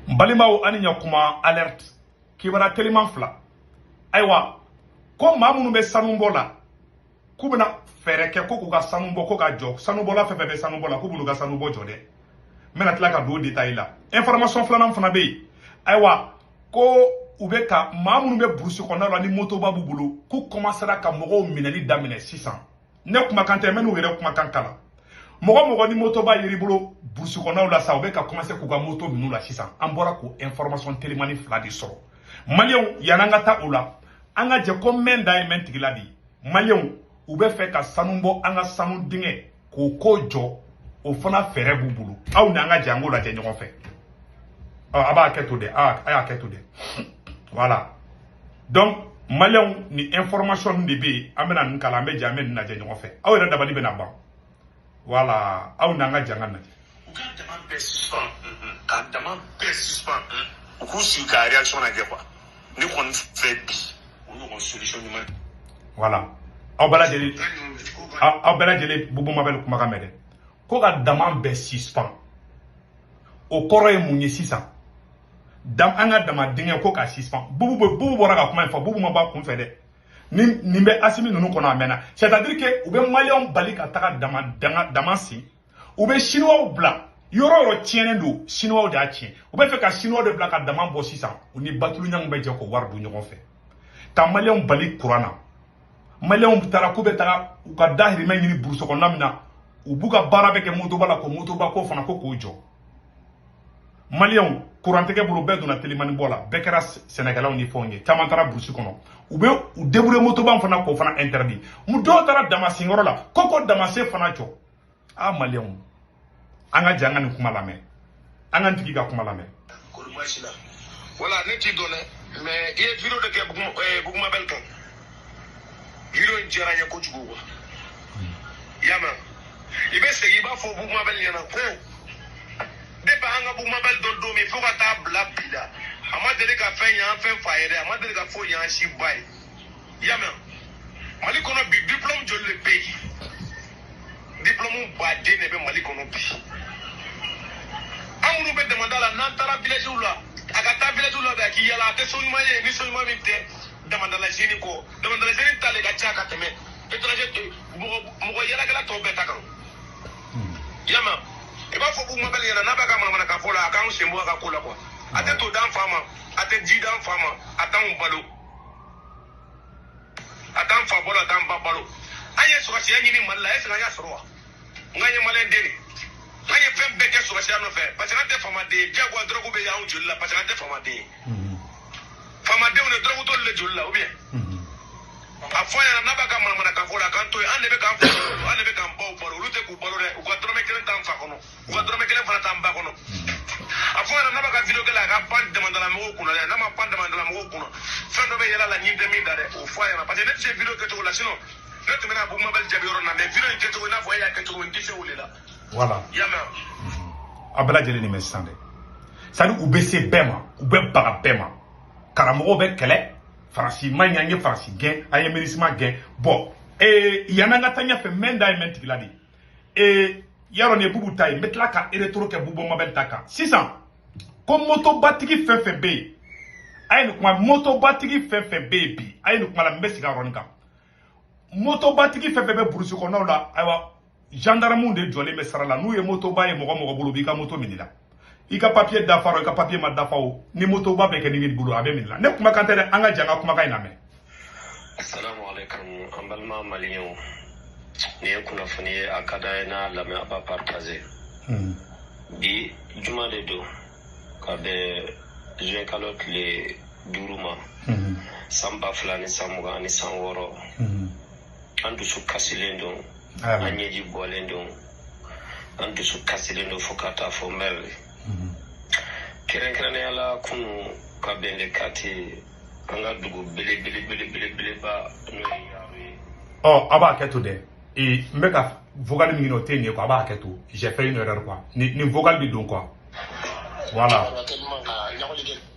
N balimaw, ani ɲakuma. Alerte, kibaruya teliman fila. Ayiwa, ko maa minnu bɛ sanubɔ la, k'u bɛna fɛɛrɛ kɛ ko k'u ka sanu bɔ, ko ka jɔ. Sanubɔla fɛn fɛn bɛ sanubɔ la, k'u b'olu ka sanu bɔ jɔ dɛ. N bɛna tila ka don o détail la. Information filanan fana bɛ yen. Ayiwa, ko u bɛ ka maa minnu bɛ brousse kɔnɔna la ni motoba b'u bolo, k'u commencera ka mɔgɔw minɛli daminɛ sisan. Ne kumakan tɛ, n bɛ n'u yɛrɛ kumakan kalan. Mɔgɔ mɔgɔ ni motoba yer'i bolo brousse kɔnɔnaw la sa, u bɛ ka commencer k'u ka moto minnu la sisan. An bɔra k'o information telimani fila de sɔrɔ. Maliyɛnw, yan'an ka taa o la, an ka jɛ ko mɛn da ye mɛn tigila de ye. Maliyɛnw, u bɛ fɛ ka sanu bɔ an ka sanu dingɛ k'o ko jɔ, o fana fɛɛrɛ b'u bolo. Aw ni an ka jɛ an k'o lajɛ ɲɔgɔn fɛ. Ɔ, a b'a kɛ to dɛ, a y'a kɛ to dɛ. Voilà, donc maliyɛnw, ni information de bɛ yen, an bɛna nin kalan, an bɛ jɛ an bɛ nin lajɛ ɲɔgɔn fɛ. Aw yɛrɛ dabali bɛna ban. Voilà, aw n'an ka jɛ an ka lajɛ. U ka dama bɛɛ suspend, ka dama bɛɛ suspend, u k'u sigi ka réaction lajɛ quoi. Ne kɔni fɛ bi, o ɲɔgɔn solution ɲuman. Voilà, aw bɛɛ lajɛlen, aw bɛɛ lajɛlen, Bubu Mabɛli kumakan mɛn dɛ, ko ka dama bɛɛ suspend. O kɔrɔ ye mun ye sisan? Dam, an ka dama dingɛ ko ka suspend. Bubu bɛ, Bubu bɔra ka kuma in fɔ, Bubu ma bɔ a kun fɛ dɛ. Ni nin bɛ Asimi ninnu kɔnɔ a mɛnna, c'est à dire que u bɛ maliyɛnw bali ka taga dama danga dama sen. U bɛ chinois bila yɔrɔ o yɔrɔ tiɲɛnen don, chinois de y'a tiɲɛ. U bɛ fɛ ka chinois de bila ka dama bɔ sisan. U ni batulu ɲangi bɛ jɛ k'o wari dun ɲɔgɔn fɛ, ka maliyɛnw bali kuran na. Maliyɛnw taara k'u bɛ taga u ka dahirimɛ ɲini brousse kɔnɔna min na, u b'u ka baara bɛɛ kɛ motoba la, k'o motoba ko fana ko k'o jɔ. Maliyɛnw, kurantigɛ bolo, bɛɛ donna telimani bɔ la, bɛɛ kɛra sɛnɛkɛlaw ni fɛnw ye, caman taara brousse kɔnɔ. U bɛ u débrouiller, motoba fana k'o fana interdit. Dɔw taara damasenyɔrɔ la ko damasen fana jɔ. A maliyɛnw, an ka jɛ an ka nin kuma lamɛn, an ka n tigi ka kuma lamɛn. Kɔri baasi la? Wala ne t'i dɔn dɛ, mais i ye vidéo dɔ kɛ Bugumabel kan. Vidéo in diyara n ye kojugu quoi. I y'a mɛn? I bɛ segin, i b'a fɔ Bugumabel ɲɛna ko depuis an ka Bugumabel dɔn don min fo ka taa bila bi la, a ma deli ka fɛn ɲɛ an fɛn fa ye dɛ, a ma deli ka foyi ɲɛ an si ba ye. I y'a mɛn? Mali kɔnɔ bi, diplôme joli de bɛ yen? Diplôme baden de bɛ Mali kɔnɔ bi. An minnu bɛ damada la, n'an taara village la, a ka taa village la bi, a k'i yala, a tɛ so ɲuman ye ni so ɲuman min tɛ damadala jeune kɔ. Damadala jeune ta de ka ca ka tɛmɛ étranger, mɔgɔ mɔgɔ yalakɛla tɔw bɛɛ ta kan. I y'a mɛn? I b'a fɔ Bugumabel ɲɛna, n'a b'a ka manamanakan fɔ la, a k'anw sen bɔ a ka ko la quoi. A tɛ to d'an fa ma, a tɛ ji d'an fa ma, a t'anw balo, a t'an fa balo, a t'an ba balo. An ye sɔrɔsiya ɲini Mali la, est ce que an y'a sɔrɔ wa? N k'an ye maliyɛn den de, an ye fɛn bɛɛ kɛ sɔrɔsiya nɔfɛ parce que an tɛ faamaden ye. Diyagoya dɔrɔgu bɛ y'anw joli la parce que an tɛ faamaden ye. Faamadenw de dɔrɔgu t'olu de joli la ou bien? A fɔ a ɲɛna, n'a b'a ka manamanakan fɔ la, a k'an to yen. An de bɛ k'an fa balo, an de bɛ k'an baw balo. Olu tɛ k'u balo dɛ. U ka dɔrɔmɛ kelen t'an fa kɔnɔ, u ka dɔrɔmɛ kelen fana t'an ba kɔnɔ. A fɔ a ɲɛna, n'a b'a ka vidéo kɛ la, a ka pan damadala mɔgɔw kunna dɛ. N'a ma pan damadala mɔgɔw kunna, fɛn dɔ bɛ yɛlɛ la ɲin tɛ min da dɛ, o fɔ a ɲɛna, parce que ne tɛ se vidéo kɛcogo la. Sinon ne tun bɛna Bugumabel jaabi yɔrɔ in na, mais vidéo in kɛcogo, i n'a fɔ e y'a kɛ cogo min, n tɛ se o de la. Voilà. I y'a mɛn? Aw bɛɛ lajɛlen nin bɛ sisan dɛ. C'est à dire u bɛ se bɛɛ ma, u bɛ baga bɛɛ ma. Karamɔgɔw bɛ kɛlɛ, Faransi ma ɲi, an ye Faransi gɛn, an ye MINUSMA gɛn. Bon, yan'an ka taa ɲɛfɛ, mɛn da ye mɛn tigila de. Yarɔ, nin ye Bubu ta ye. N bɛ tila ka retour kɛ Bubu Mabɛli ta kan sisan. Ko motobatigi fɛn fɛn bɛ yen, a ye nin kuma, motobatigi fɛn fɛn bɛ yen bi, a ye nin kuma la, n bɛ segin a yɔrɔnin kan. Motobatigi fɛn fɛn bɛ brousse kɔnɔnaw la, ayiwa, gendarmew de jɔlen bɛ sara la. N'u ye motoba ye mɔgɔ mɔgɔ bolo, u b'i ka moto minɛ la. I ka papier dafa, i ka papier ma dafa o, ni motoba bɛ kɛ ni bolo, a bɛ minɛ la. Ne kumakan tɛ dɛ, an ka jɛ an ka kumakan in lamɛn. Assalamu alaikum, an balima maliyɛnw. Nin ye kunnafoni ye, a ka d'an ye n'a lamɛn, a b'a partager. Bi juma de don, ka bɛn juin kalo tile 5 ma, san 2026. An dusu kasilen don, an ɲɛji bɔlen don, an dusu kasilen don fo ka taa fɔ mɛri. Kɛrɛnkɛrɛnnenya la, kunu ka bɛn le 4, an ka dugu belebelebelebeleba n'o ye Yaro ye. Ɔ, a b'a kɛ to dɛ. Ee, n bɛ ka vocal min ɲini, o tɛ nin ye quoi. A b'a kɛ to, j'ai fait une erreur quoi. Nin vocal bɛ don quoi. Voilà,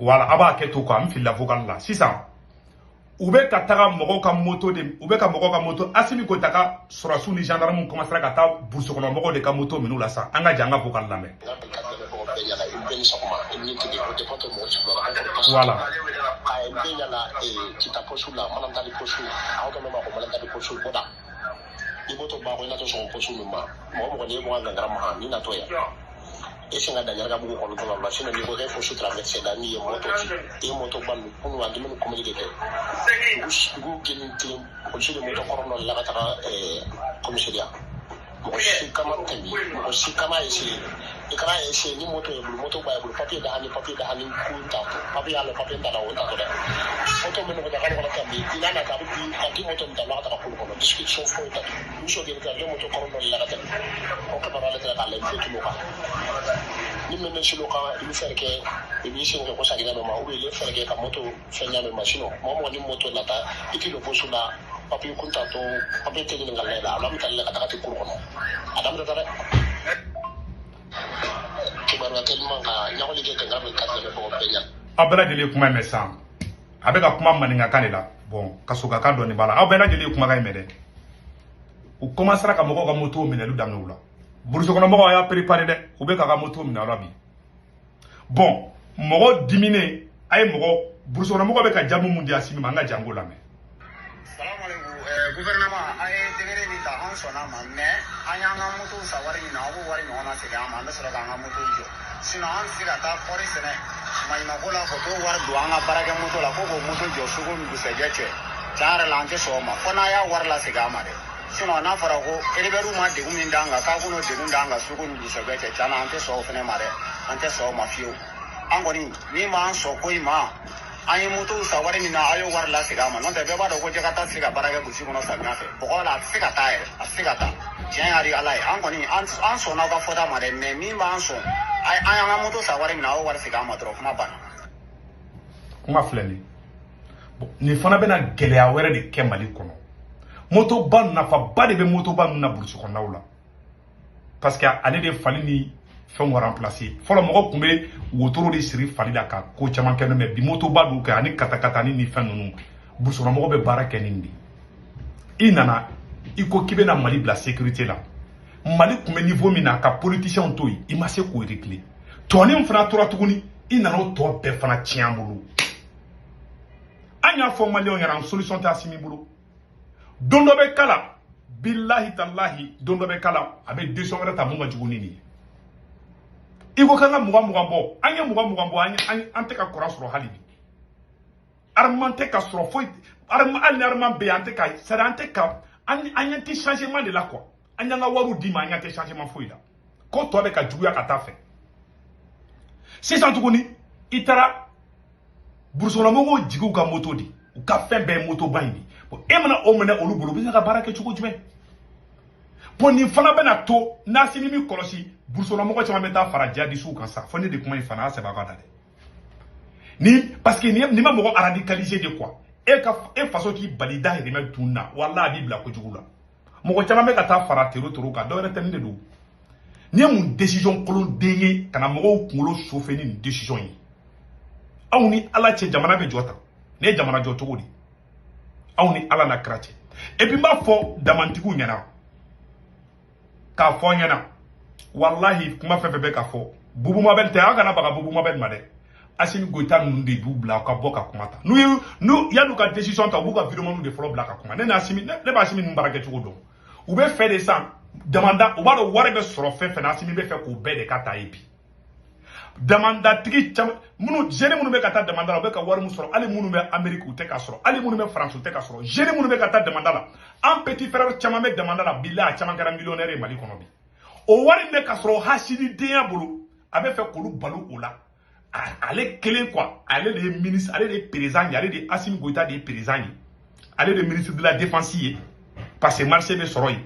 voilà, a b'a kɛ to quoi, n filila vocal la sisan. U bɛ ka taga mɔgɔw ka moto de, u bɛ ka mɔgɔw ka moto. Asimi Goïta ka sɔrɔsiw ni gendarmew commencera ka taa brousse kɔnɔ mɔgɔw de ka moto minnu la sa. An ka jɛ an ka vocal lamɛn. Bɛɛ ni sɔgɔma, i ni tile. O dépend mɔgɔ sugu la. Voilà. A ye bɛɛ ɲɛna kita poste la, manantali poste, aw tɔ ma ko manantali poste bɔda. I bɔtɔ ba ko i natɔ sɔn poste min ma, mɔgɔ mɔgɔ n'i ye mɔgɔ gangara ma n'i natɔ yan, e sen ka dan Yɛrɛkabugu kɔnɔntɔn la. Sinon n'i ko k'e poste traversé la, n'i ye moto ci, i ye moto ba ninnu kunun, a dumuni comédie de kɛ dugu kelen kelen, polisi de moto kɔrɔ dɔ la ka taga commissariat. Mɔgɔ si kama tɛmɛ, mɔgɔ si kama essayer, i kana essayer ni moto ye bolo, moto b'a bolo, papier da, ani papier da, ani ku ta papier y'a la, papier ta la, o ta dɛ. Moto minnu bɛ taa k'ale kana tɛmɛ, i n'a nata, a bɛ bi ka di moto min ta la ka taga kulu kɔnɔ, discussion foyi ta. Muso de bɛ taa moto kɔrɔ dɔ la ka tɛmɛ o kibaruya ale tɛna k'a lajɛ foyi tulo kan. Ni min bɛ silo kan, i bɛ fɛɛrɛ kɛ, i b'i sen kɛ ko sagina dɔ ma, ou bien i bɛ fɛɛrɛ kɛ ka moto fɛn ɲa ma. Sinon mɔgɔ mɔgɔ ni moto nata, i t'i don poste la, papier kun t'a to, papier tɛ ɲininka la, a bɛ taa ka taga ten kuru kɔnɔ, a daminɛ ta dɛ. Kibaruya teliman ka ɲagali kɛ ganga bɛ ka tɛmɛ bɛɛ ɲɛ. Aw bɛɛ lajɛlen ye kuma in mɛn sisan, a bɛ ka kuma maninkakan de la. Bon, kasokakan dɔɔni b'a la. Aw bɛɛ lajɛlen ye kumakan in mɛn dɛ. U commencera ka mɔgɔw ka moto minɛli daminɛ u la. Brousse kɔnɔ mɔgɔw y'a préparé dɛ, u bɛ k'a ka moto minɛ a la bi. Bon, mɔgɔ diminen, a ye mɔgɔ brousse kɔnɔ mɔgɔw bɛ ka jaabi mun di Assimi ma, an ka jango lamɛn. Salamaleykum, gouvernement, a ye décret min ta, an sɔnna ma, mais an y'an ka motow san wari min na, aw b'o wari ɲɔgɔn na segin an ma, an bɛ sɔrɔ k'an ka motow jɔ. Sinon an tɛ se ka taa kɔɔri sɛnɛ maɲumanko la k'o t'o wari don an ka baarakɛ moto la ko k'o moto jɔ sugu ni dugusɛjɛ cɛ. Tiɲɛ yɛrɛ la, an tɛ sɔn o ma fo n'a y'a wari lasegin an ma dɛ. Sinon n'a fɔra ko rebelles ma degun min d'an kan, k'a kun'o degun d'an kan sugu ni dugusɛjɛ cɛ, tiɲɛ na, an tɛ sɔn o fɛnɛ ma dɛ, an tɛ sɔn o ma fiyewu. An kɔni min b'an sɔn ko in ma, an ye motow san wari min na, a y'o wari lasegin an ma. N'o tɛ, bɛɛ b'a dɔn ko jɛgɛta tɛ se ka baara kɛ brousse kɔnɔ samiya fɛ, bɔgɔ la, a tɛ se ka taa yɛrɛ, a tɛ se ka taa. Tiɲɛ yɛrɛ ala ye, an kɔni an sɔnna aw ka fɔta ma dɛ, mais min b'an sɔn, an y'an ka moto san wari min na, a y'o wari segin an ma dɔrɔn, kuma banna. Kuma filɛ nin ye, nin fana bɛna gɛlɛya wɛrɛ de kɛ Mali kɔnɔ. Motoba nafaba de bɛ motoba ninnu na brousse kɔnɔnaw la, parce que ale de fali ni fɛnw remplacer. Fɔlɔ mɔgɔ tun bɛ wotoro de siri fali la ka ko caman kɛ, mais bi motoba dɔw kɛ ani katakatani ni fɛn ninnu, brousse kɔnɔmɔgɔw bɛ baara kɛ nin de. I nana, i ko k'i bɛna Mali bila sécurité la. Mali tun bɛ niveau min na, ka politiciens to yen, i ma se k'o réglé. Tɔnin fana tora tuguni, i nana o tɔ bɛɛ fana tiɲɛ an bolo. An y'a fɔ maliyɛnw ɲɛna, solution tɛ Assimi bolo. Don dɔ bɛ kala, bilahi talahi, don dɔ bɛ kala, a bɛ décision wɛrɛ ta mun ka jugu ni nin ye. I ko k'an ka 20 20 bɔ, an ye 20 20 bɔ, an tɛ ka kuran sɔrɔ hali bi, armement tɛ ka sɔrɔ foyi, hali ni armement bɛ yen, an tɛ ka, c'est à dire an tɛ ka, an ɲɛ tɛ changement de la quoi. An y'an ka wariw d'i ma, an ɲɛ tɛ changement foyi la, ko tɔ bɛ ka juguya ka taa fɛ. Sisan tuguni, i taara brousse kɔnɔmɔgɔw jigiw ka moto di, u ka fɛn bɛɛ ye motoba in de. Bon, e mana o minɛ olu bolo, u bɛ se ka baara kɛ cogo jumɛn? Bon, nin fana bɛna to n'Assimi mi kɔlɔsi, brousse kɔnɔmɔgɔ caman bɛ taa fara jihadisiw kan sa. Fo ne de kuma in fana, a sɛbɛn a ka da dɛ. Ni parce que nin ma mɔgɔ radicaliser de quoi. E ka e faso k'i bali dahirimɛ dun na, walahi a b'i bila kojugu la. Mɔgɔ caman bɛ ka taa fara terro terro kan, dɔwɛrɛ tɛ, nin de don. N'i ye mun décision kolonden ye ka na mɔgɔw kunkolo chauffer ni nin décision ye, aw ni Ala cɛ, jamana bɛ jɔ tan? Nin ye jamana jɔ cogo di? Aw ni Ala na kira cɛ. Et puis n b'a fɔ damantigiw ɲɛna, k'a fɔ n ɲɛna, walahi, kuma fɛn fɛn bɛ ka fɔ, Boubou Mabel tɛ, aw kana baga Boubou Mabel ma dɛ. Assimi Goïta ninnu de b'u bila ka bɔ ka kuma ta. N'u ye n'u yan'u ka décision ta, u b'u ka vidéoman de fɔlɔ bila ka kuma. Ne ni Assimi, ne b'a Assimi ninnu baara kɛ cogo dɔn. U bɛ fɛ de san damanda, u b'a dɔn wari bɛ sɔrɔ fɛn fɛn na, Assimi bɛ fɛ k'o bɛɛ de ka taa ye bi. Damandatigi caman minnu, jeunes minnu bɛ ka taa damanda la, u bɛ ka wari min sɔrɔ, hali minnu bɛ Amérique u tɛ ka sɔrɔ, hali minnu bɛ France u tɛ ka sɔrɔ. Jeunes minnu bɛ ka taa damanda la, an petit frère caman bɛ damanda la, bilahi, a caman kɛra millionnaire ye Mali kɔnɔ bi. O wari min bɛ ka sɔrɔ hasididenya bolo, a bɛ fɛ k'olu balo o la. Ale kelen quoi, ale de ye ministre, ale de ye président ye, ale de ye Assimi Goïta de ye président ye, ale de ye ministre de la défense ye, parce que marché bɛ sɔrɔ yen.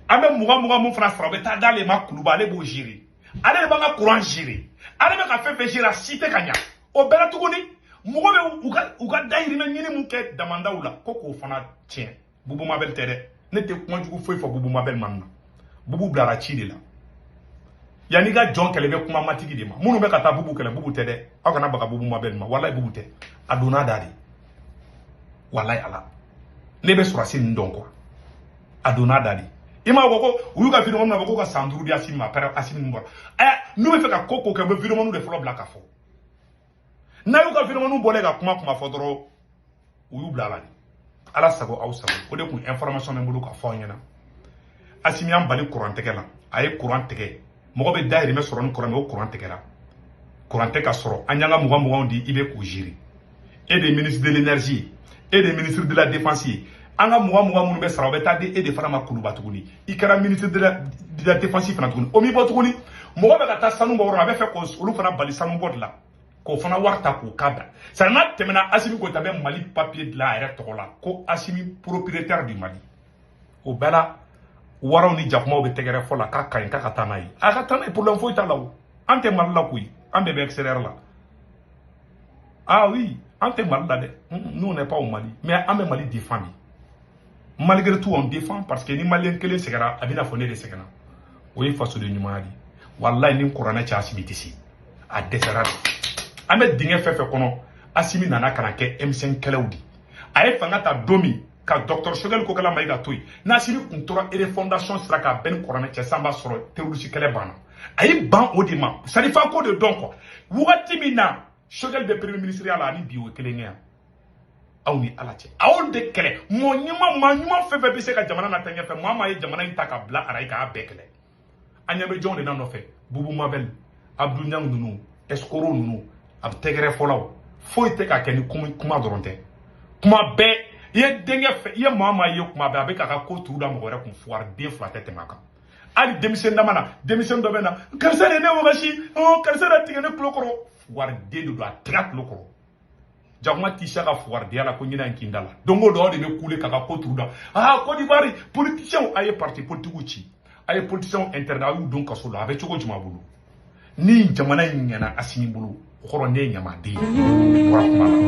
An bɛ 20 20 mun fana sara, o bɛ taa d'ale ma Kuluba, ale b'o gérer, ale de b'an ka courant gérer, ale bɛ ka fɛn fɛn gérer, a si tɛ ka ɲa. O bɛɛ la tuguni, mɔgɔ bɛ u ka dahirimɛ ɲini mun kɛ damandaw la, ko k'o fana tiɲɛ. Boubou Mabel tɛ dɛ, ne tɛ kuma jugu foyi fɔ Boubou Mabel ma. Nin na, Boubou bilara ci de la. Yanni ka jɔn kɛlɛ, bɛ kuma matigi de ma. Minnu bɛ ka taa Boubou kɛlɛ, Boubou tɛ dɛ, aw kana baga Boubou Mabel ma. Walayi, Boubou tɛ, a donna da de. Walayi ala, ne bɛ sɔrɔsi ninnu dɔn quoi, a donna da de. I m'a fɔ ko u y'u ka vidéo minɛ ko ka san 5 di Assimi ma après Assimi bɔra. N'u bɛ fɛ ka ko kɛ u bɛ vidéo de fɔlɔ bila ka fɔ. N'a y'u ka vidéo bɔlen ka kuma fɔ dɔrɔn u y'u bila a la de. Ala sago aw sago. O de kun information bɛ n bolo ka fɔ aw ɲɛna. Assimi y'an bali courant tigɛ la. A ye courant tigɛ. Mɔgɔ bɛ dahirimɛ sɔrɔ ni courant o courant tigɛra. Courant tɛ ka sɔrɔ. An y'an ka 20 di i bɛ k'o gérer. E de ye ministre de l'énergie ye. E de ye ministre de la défense ye. An ka 20 minnu bɛ sara o bɛ taa di e de fana ma Kuluba tuguni. I kɛra ministre de la défense fana tuguni. O m'i bɔ tuguni. Mɔgɔ bɛ ka taa sanu bɔ yɔrɔ la a bɛ fɛ k'olu fana bali sanu bɔ de la. K'o fana wari ta k'o k'a da. C'est n'a tɛmɛna Assimi Goïta bɛ Mali papier dilan a yɛrɛ tɔgɔ la ko Assimi propriétaire du Mali. O bɛɛ la waraw ni jakumaw bɛ tɛgɛrɛ fɔ la k'a ka ɲi k'a ka taa n'a ye. A ka taa n'a ye problème foyi t'a la o. An tɛ Mali la koyi. An bɛɛ bɛ extérieur la. Ah oui, an tɛ Mali la dɛ. Nous on n'est pas au Mali. Mais an bɛ Mali défendre. Malgré tout on défend parce que ni Malien kelen sɛgɛnna a bɛna fɔ ne de sɛgɛnna. O ye fasoden ɲumanya de ye. Walayi ni kuranɛ cɛ Assimi tɛ se. A dɛsɛra de. An bɛ dingɛ fɛn fɛn kɔnɔ Assimi nana ka na kɛ M5 kɛlɛw de. A ye fanga ta don min ka docteur Choguel Kokalla Maïga to yen. N'Assimi kun tora refondation sira kan bɛɛ ni kuranɛ cɛ san b'a sɔrɔ terroriste kɛlɛ banna. A ye ban o de ma. C'est à dire f'an k'o de dɔn quoi. Wagati min na Choguel bɛ premier ministre ya la ani bi o ye kelen ye yan. Aw ni Ala cɛ. Aw de kɛlɛ. Mɔgɔ ɲuman maa ɲuman fɛn fɛn bɛ se ka jamana nata ɲɛfɛ maa maa ye jamana in ta ka bila arayi k'a bɛɛ kɛlɛ. An ɲɛ bɛ jɔn de n'a nɔfɛ. Boubou Mabel, Abdou Niang ninnu, escroc ninnu, a bɛ tɛgɛrɛ fɔlaw. Foyi tɛ ka kɛ ni kuma dɔrɔn tɛ. Kuma bɛɛ i ye denkɛ fɛ i ye maa maa ye kuma bɛɛ a bɛ k'a ka ko turu da mɔgɔ wɛrɛ kun fuwari den fila tɛ tɛmɛ a kan. Hali denmisɛnnin dama na denmisɛnnin dɔ bɛ na karisa de ye ne wagasi karisa de tigɛ ne tulo kɔrɔ fuwari den de don a tigɛ tulo kɔrɔ. Jakuma t'i sa ka fuwaridenya la ko ɲinɛ in kin da la. Don o don aw de bɛ kule k'a ka ko turu da. Ah Côte d'Ivoire politiciens a ye parti politique ci. A ye politiciens interdit a y'u don kaso la a bɛ cogo jumɛn bolo. Ni jamana in ɲɛna Assimi bolo o kɔrɔ ne ye ɲamaden ye. Bɔra kuma la.